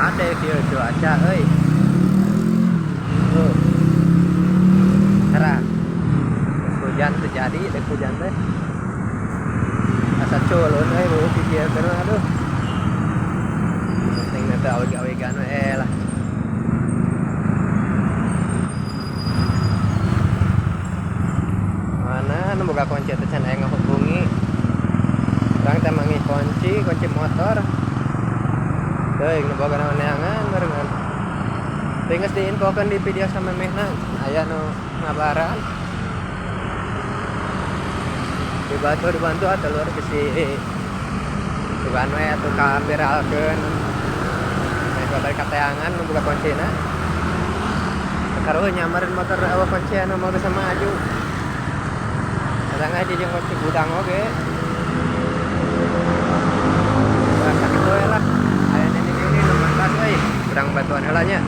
Ade kieu cuaca euy. Tuh. Cerah. Hujan terjadi, dek hujan teh. Asa culun euy beuh kikieu teh, aduh. Penting teh aweg-awegan we lah. Mana nu boga kunci teh can aya ngahubungi. Urang teh manggih kunci, kunci motor. Teuing nu boga naon neangan barengan. Teu geus diinfokeun di video samemehna, aya nu ngabaran. Dibantu dibantu atuh lur, bisi sugan we atuh kaviralkeun. Meh bari kateangan nu boga kuncina. Karuhun nyamperin motor eueuh kuncian mah bisa maju. Kadang aja jeung kunci gudang oge. Wah, sakitu we lah. Aya nini-nini nu mantas euy, urang bantuan heula nya.